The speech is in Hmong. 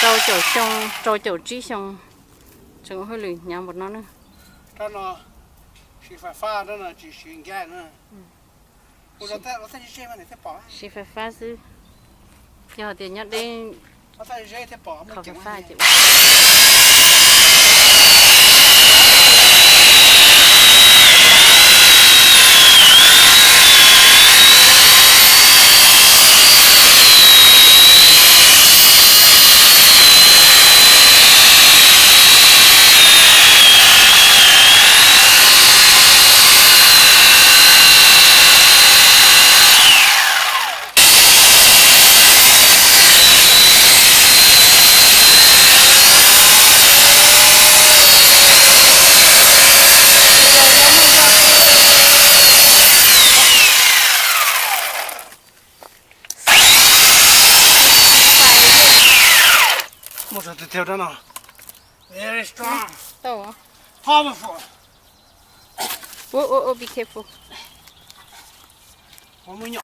rau caum xyoo, rau caum tsib xyoo, tseem ua hauj lwm hnyav npaum no na. Rab no siv fais fab, rab no tsis siv nkaj na. Siv fais fab xwb. Yog tias nyob deb, qhov fais fab ces ua. Muaj tsawg tus thiab rab no. Very strong. Tau. Powerful. Ua, ua, ua, be careful. Muab muab